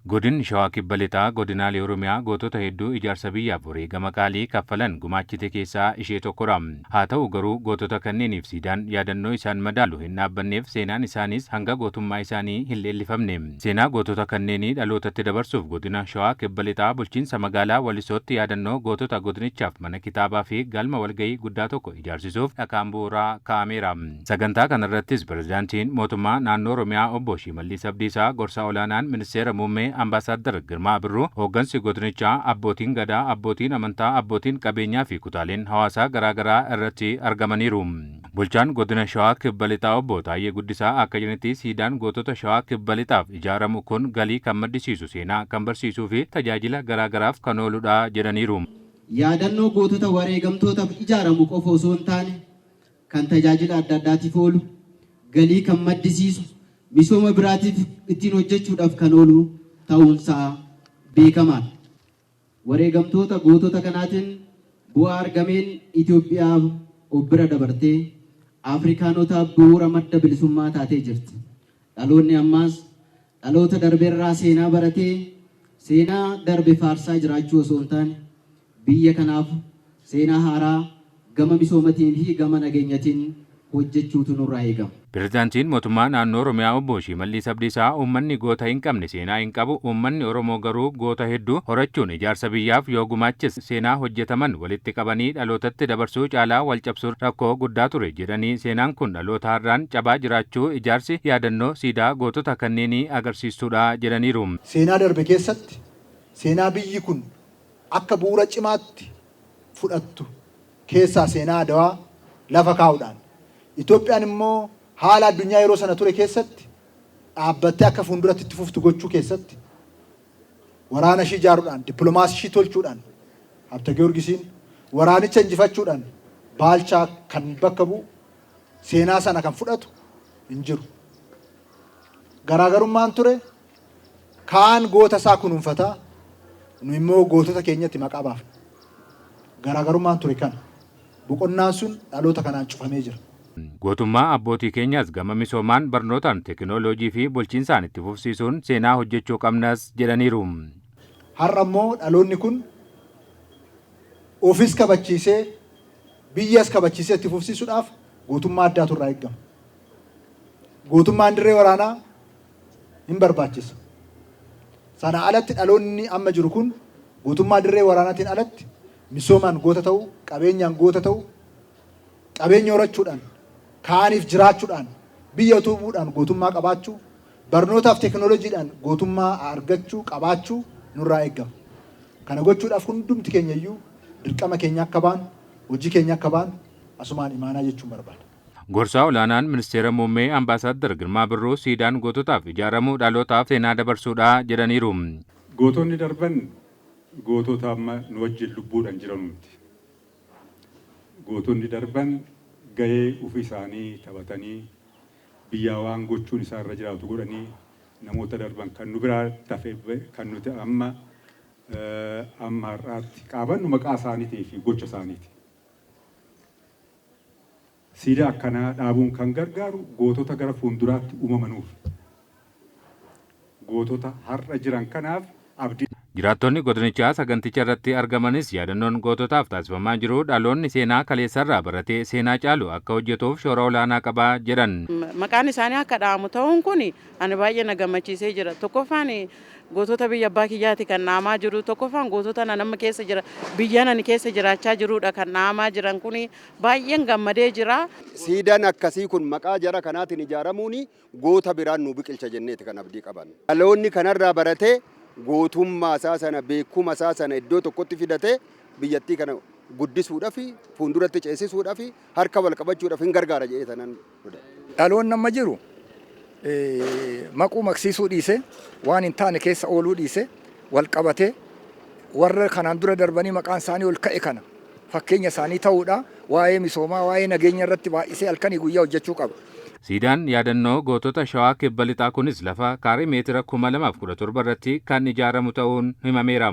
Godinni Shawaa Kibba Lixaa godinaalee Oromiyaa gootota hedduu ijaarsa biyyaaf wareegama qaalii kaffalan gumaachite keessaa ishee tokkodha. Haa ta'u garuu, gootota kanneeniif siidaan yaadannoo isaan madaalu hin dhaabbanneef, seenaan isaaniis hanga gootummaa isaanii hin leellifamne. Seenaa gootota kanneenii dhalootatti dabarsuuf godina Shawaa Kibba Lixaa, bulchiinsa magaalaa Walisootti yaadannoo gootota godinichaaf mana kitaabaa fi galma walgahii guddaa tokko ijaarsisuuf dhakaan bu'uuraa kaa'ameera. Sagantaa kanarrattis Pirezidaantiin Mootummaa Naannoo Oromiyaa Obbo Shimallis Abdiisaa, Gorsaa Olaanaan Ministeera Muummee Ambaasaaddar Girmaa Birruu, hooggansi godinichaa, abbootiin gadaa, abbootiin amantaa, abbootiin qabeenyaa fi kutaaleen hawaasaa garaagaraa irratti argamaniiru. Bulchaan godina Shawaa Kibba Lixaa Obbo Taayyee Guddisaa akka jedhanitti, siidaan gootota Shawaa Kibba Lixaaf ijaaramu kun galii kan maddisiisu, seenaa kan barsiisuu fi tajaajila garaagaraaf kan ooludha jedhaniiru. Yaadannoo gootota wareegamtootaaf ijaaramu qofa osoo hin taane, kan tajaajila adda addaatiif oolu, galii kan maddisiisu, misooma biraatiif ittiin hojjechuudhaaf kan oolu ta'uunsaa beekamaadha. Wareegamtoota gootota kanaatiin bu'aa argameen Itoophiyaa of bira dabartee Afrikaanotaaf bu'uura madda bilisummaa taatee jirti. Dhaloonni ammaas dhaloota darberraa seenaa baratee, seenaa darbe faarsaa jiraachuu osoo hin taane, biyya kanaaf seenaa haaraa gama misoomatiin fi gama nageenyatiin hojjechuutu nurraa eegama. Pirezidaantiin Mootummaa Naannoo Oromiyaa Obbo Shimallis Abdiisaa, uummanni goota hin qabne seenaa hin qabu, uummanni Oromoo garuu goota hedduu horachuun ijaarsa biyyaaf yoo gumaaches, seenaa hojjetaman walitti qabanii dhalootatti dabarsuu caalaa wal cabsuun rakkoo guddaa ture jedhanii, seenaan kun dhaloota har'aan cabaa jiraachuu ijaarsi yaadannoo siidaa gootota kanneenii agarsiistuudha jedhaniiru. Seenaa darbe keessatti seenaa biyyi kun akka bu'uura cimaatti fudhattu keessaa seenaa Adawaa lafa kaa'uudhaan, Itoophiyaan immoo haala addunyaa yeroo sana ture keessatti dhaabbattee akka fuulduratti itti fuftu gochuu keessatti, waraana ishii ijaaruudhaan, dippiloomaasii ishii tolchuudhaan Habta Giyoorgisiin, waraanicha injifachuudhaan Baalchaa kan bakka bu'u, seenaa sana kan fudhatu hin jiru. Garaagarummaan ture, kaan goota isaa kunuunfataa, nu immoo gootota keenyatti maqaa baafna. Garaagarummaan ture kana. Boqonnaan sun dhaloota kanaan cufamee jira. Gootummaa abbootii keenyaas gama misoomaan, barnootaan, teekinooloojii fi bulchiinsaan itti fufsiisuun seenaa hojjechuu qabnas jedhaniiru. Har'a immoo dhaloonni kun ofis kabachiisee biyyas kabachiisee itti fufsiisuudhaaf gootummaa addaatu irraa eegama. Gootummaan dirree waraanaa hin barbaachisa. Sana alatti dhaloonni amma jiru kun gootummaa dirree waraanaatiin alatti misoomaan goota ta'uu, qabeenyaan goota ta'uu, qabeenya horachuudhaan, kaaniif jiraachuudhaan, biyya utubuudhaan gootummaa qabaachuu, barnootaaf teekinooloojiidhaan gootummaa argachuu, qabaachuu nurraa eegama. Kana gochuudhaaf hundumti keenya iyyuu dirqama keenya akka baanu, hojii keenya akka baanu asumaan imaanaa jechuun barbaada. Gorsaa Olaanaan Ministeera Muummee Ambaasaaddar Girmaa Birruu, siidaan goototaaf ijaaramu dhalootaaf seenaa dabarsuudha jedhaniiru. Gootonni darban gootota amma nu wajjin lubbuudhaan jiranu miti. Gootonni darban gahee ofii isaanii taphatanii, biyyaa waan gochuun isaan irra jiraatu godhanii namoota darban. Kan nu biraa tafe, kan nuti amma har'aatti qaabannu, maqaa isaaniitii fi gocha isaaniiti. Siidaa akkanaa dhaabuun kan gargaaru gootota gara fuulduraatti uumamanuuf. Gootota har'a jiran kanaaf abdii. Jiraattonni godinichaa saganticha irratti argamanis, yaadannoon goototaaf taasifamaa jiru dhaloonni seenaa kaleessarraa baratee seenaa caalu akka hojjetuuf shoora olaanaa qaba jedhan. Maqaan isaanii akka dha'amu ta'uun kun ani baay'ee na gammachiisee jira. Tokkoffaan gootota biyya abbaa kiyyaati kan dha'amaa jiru. Tokkoffaan gootota nama keessa jira, biyyan ani keessa jiraachaa jirudha kan dha'amaa jiran kun, baay'een gammadee jira. Siidaan akkasii kun maqaa jara kanaatiin ijaaramuun goota biraan nu biqilcha jenneeti kan abdii qaban. Dhaloonni kanarraa baratee gootummaa isaa sana, beekuma isaa sana iddoo tokkotti fidatee biyyattii kana guddisuudhaaf, fuulduratti ceesisuudhaaf, harka wal qabachuudhaaf hin gargaara jedhee sanan fudhadha. Dhaloonni amma jiru maquu maqsiisuu dhiisee, waan hin taane keessa ooluu dhiisee, wal qabatee warra kanaan dura darbanii maqaan isaanii ol ka'e kana fakkeenya isaanii ta'uudha, waa'ee misoomaa, waa'ee nageenya irratti baay'isee halkanii guyyaa hojjechuu qaba. Siidaan yaadannoo gootota Shawaa Kibba Lixaa kunis lafa kaaree meetira 2017 irratti kan ijaaramu ta'uun himameera.